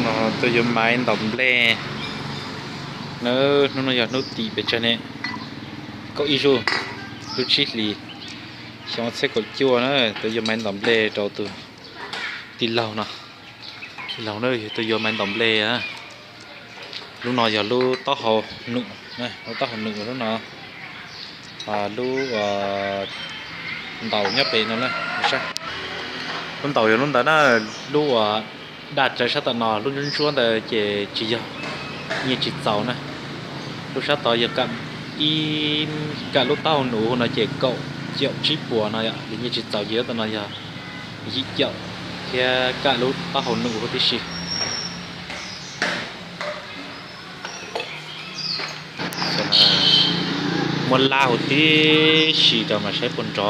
No tuaj yuav maiv ntaus nplej na. Hnub no yog hnub tim pes tsawg ne? Kaum ib zaug, lub tsib hlis, xyoo ob txhiab kaum cuaj na. Tuaj yuav maiv ntaus nplej rau tus tij laug no. Tij laug na, yog tuaj yuav maiv ntaus nplej. Lub no yog lub taub hau num, lub taub hau num lub no, lub ntaus nyob pem no na. Lub ntaus yog lub ntawd na, lub uas daj tsawv sab tom no, lub ntsuab ntsuab ntawd ces tsis yog, nyiaj tsis txaus na. Lub sab tod yog kam ib, kam lub taub hau num no ces kaum caum tsib puas no yom, nyiaj tsis txaus ces lub tom no yog yim caum, thiab kam lub taub hau num huv tib si. Muab lab huv tib si rau mas saib puas nrov.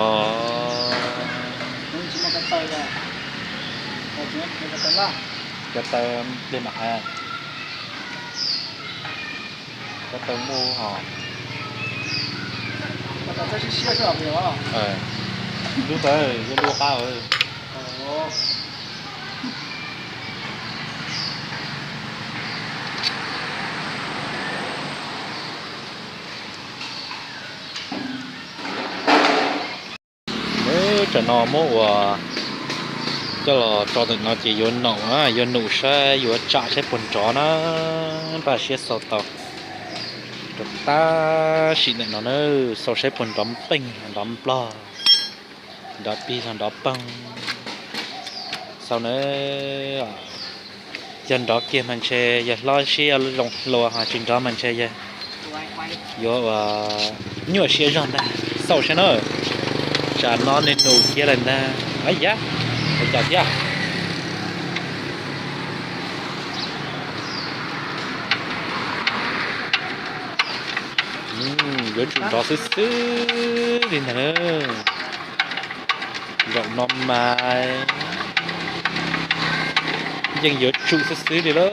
Cov taw pliag mam hais. Cov taw muaj hos. Lub ntawd yog lub qab. Tam no muab ua coj los tso ntawm no ces yuav num, yuav num saib, yuav tsam saib puas nrov na. Npaj siab xaus tau rau tab sim ntawm no na, xaus saib puas nrov npeej, nrov nplog, nrov pig los nrov poog. Xaus na, yog nrov kiag mas ntshe yog hlob siab zoo hluas, ho tsis nrov mas ntshe yog yuav ua nyuaj siab zog ntag. Xaus saib na, tsam no nws nus kiag lawm ntag. Ab yam, cas thiab. Yuav tsum nrov xwb xwb li ntag. Zaum no mas yeej yuav tsum xwb xwb li lawm.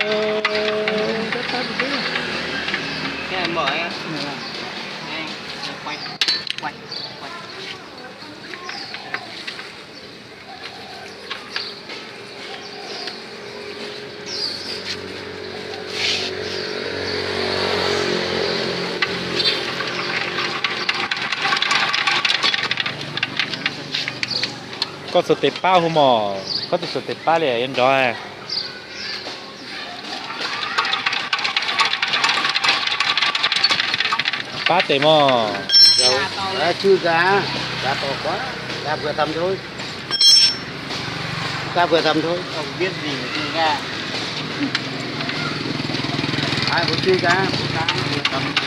Koj xuas tes pab hu mos, koj tus xuas tes pab li yuav nrov. Pab tes mos. Chưa cá, cá to quá, cá vừa tầm thôi. Cá vừa tầm thôi, không biết gì mà chưa cá. Ai, có chưa cá, cá vừa tầm thôi.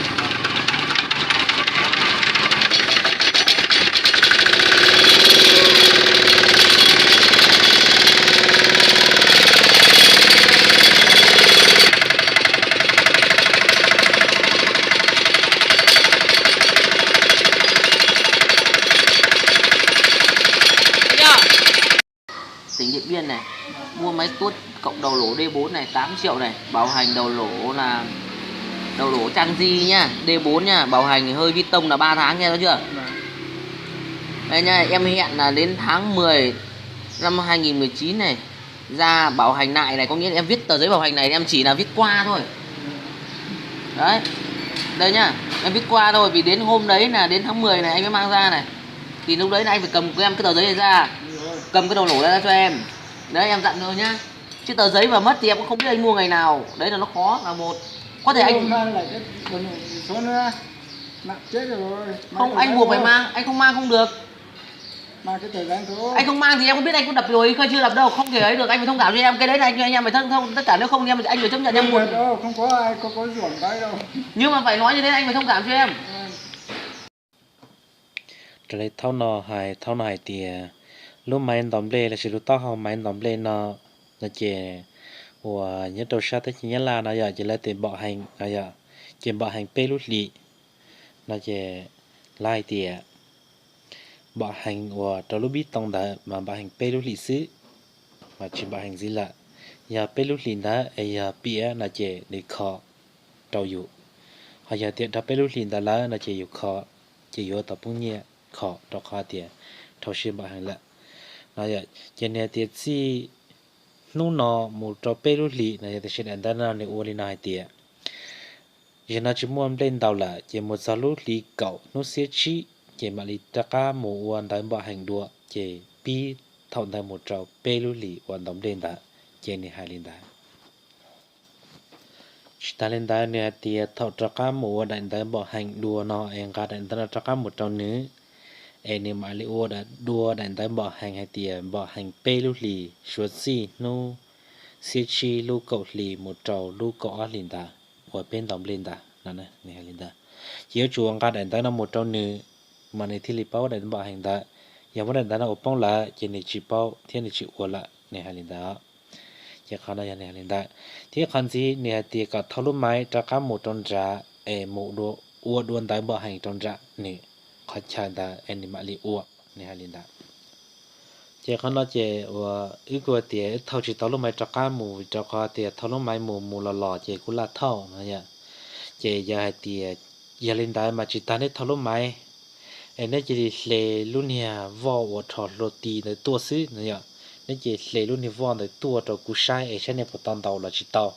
Tỉnh Điện Biên này, mua máy tuốt cộng đầu nổ đê bốn này tám triệu này, bảo hành đầu nổ là đầu nổ trang di nhá, đê bốn nhá, bảo hành hơi vít tông là ba tháng nghe rõ chưa? Đây nhá, em hẹn là đến tháng mười năm hai nghìn mười chín này ra bảo hành lại này, có nghĩa là em viết tờ giấy bảo hành này em chỉ là viết qua thôi. Đấy. Đây nhá, em viết qua thôi vì đến hôm đấy là đến tháng mười này anh mới mang ra này. Thì lúc đấy là anh phải cầm của em cái tờ giấy này ra, cầm cái đầu nổ ra cho em. Đấy, em dặn rồi nhá. Chứ tờ giấy mà mất thì em cũng không biết anh mua ngày nào. Đấy là nó khó là một. Có thể anh không, anh buộc phải mang, anh không mang không được. Anh không mang thì em không biết anh có đập rồi hay chưa đập đâu, không thể ấy được, anh phải thông cảm cho em cái đấy là anh, anh em phải thông, thông tất cả, nếu không thì em, anh phải chấp nhận em buộc. Không có ai có, có ruộng cái đâu. Nhưng mà phải nói như thế, anh phải thông cảm cho em. Raws li thaum no hais, thaum no hais tias lub maiv ntaus nplej lossis lub taub hau maiv ntaus nplej no, no ces uas nyob rau sab teb chaws Nyab Laj no yom, ces lawv tias npam hees no yom, ces npam hees peb lub hlis no ces lawv hais tias npam hees uas rau lub vib tooj ntawd mas npam hees peb lub hlis xwb, mas tsis npam hees ntxiv lawm. Yog peb lub hlis ntawd es yog piam no ces nws kho rau yus, ho yog tias dhau peb lub hlis ntawd lawm no ces yus kho, ces yuav tau poob nyiaj kho rau qhov tias dhau siab npam hees lawm no. Ces nws hais tias txij hnub no mus rau peb lub hlis no, tiam sis daim ntawv no nws ua li no hais tias, yog no tsis muaj nplej ntaus lawm ces mus txog lub hlis kaum hnub xiab tsib ces mam li rov qab mus ua ntawv npam heev dua, ces pib thaum ntawd mus rau peb lub hlis uas ntaus nplej ntawd, ces nws hais li ntawd. Tsis tas li ntawd nws hais tias thaum rov qab mus ua daim ntawv npam heev dua no es nqa daim ntawv no rov qab mus rau nws, es nws mam li ua dua daim ntawv npam heev hais tias npam heev peb lub hlis suav txij hnub xiab tsib lub kaum hli mus rau lub kaum ob hlis ntawd uas peb ntaus nplej ntawd no, nws hais li ntawd. Ces yuav tsum nqa daim ntawv no mus rau nws, mas nws thiaj li paub daim ntawv npam heev ntawd. Yog muab daim ntawv no ua poob lawm ces nws tsis paub thiab nws tsis ua lawm, nws hais li ntawd. Ces qhov no yog nws hais li ntawd. Thiab qhov ntxiv nws hais tias kom thau lub maiv rov qab mus rau nram es mus ua dua ntawv npam heev rau nram nws qhov chaw ntawd es nws mam li ua, nws hais li ntawd. Ces qhov no ces uas wb kuj tias wb thau tsis tau lub maiv rov qab mus, rau qhov tias thau lub maiv mus mus los los ces kuj laj thauj no yom. Ces yog hais tias yog li ntawd mas tsis tas neb thau lub maiv es neb cia li hle lub niag voj uas rho hlua ti ntawd tuaj xwb no yom. Neb cia li hle lub niag voj ntawd tuaj rau kuv saib es saib neb puas tau ntaus los tsis tau.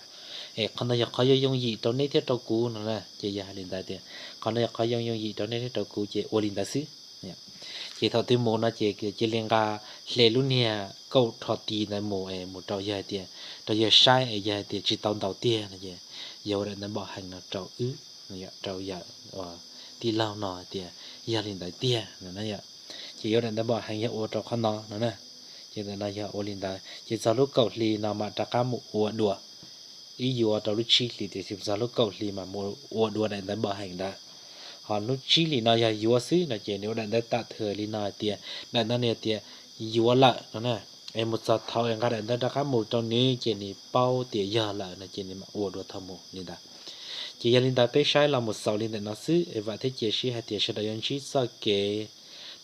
Es qhov ntawd yog qhov yuav yooj yim rau neb thiab rau kuv no na. Ces yog hais li ntawd tias qhov no yog qhov yooj yooj yim rau neb thiab rau kuv ces ua li ntawd xwb. Ces thaum twg mus no ces cia li nqa hle lub niag kauj rho ti ntawd mus es mus rau yawg hais tias, rau yawg saib es yog hais tias tsis tau ntaus tiag no ces yog ua daim ntawv npam heev no rau wb, rau yawm tij laug no hais tias yog li ntawd tiag no na yom. Ces yuav daim ntawv npam heev yog ua rau qhov no no na. Ces ntawm no yog ua li ntawd ces txog lub kaum hli no mam rov qab mus ua dua. Ib yuav rau lub tsib hlis tiam sis txog lub kaum hli mas mus ua dua daim ntawv npam heev ntawd. Ho lub tsib hlis no yog yuav xwb no ces nws ua daim ntawv tam thwm li no hais tias, daim ntawv no hais tias yuav lawm no na. Es mus txog thaum es nqa daim ntawv rov qab mus rau nws ces nws paub tias yog lawm no ces nws mam ua dua thaum mus li ntawd. Ces yog li ntawd peb saib los mus xaus li ntawm no xwb es vam thiab cia siab hais tias sawv daws yuav ntsib txoj kev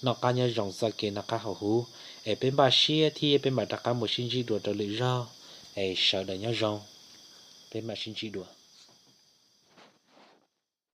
noj qab nyob zoo, txoj kev noj qab haus huv, es peb npaj siab thiab peb mam rov qab mus sib ntsib dua rau lwm zaug, es sawv daws nyob zoo, peb mam sib ntsib dua.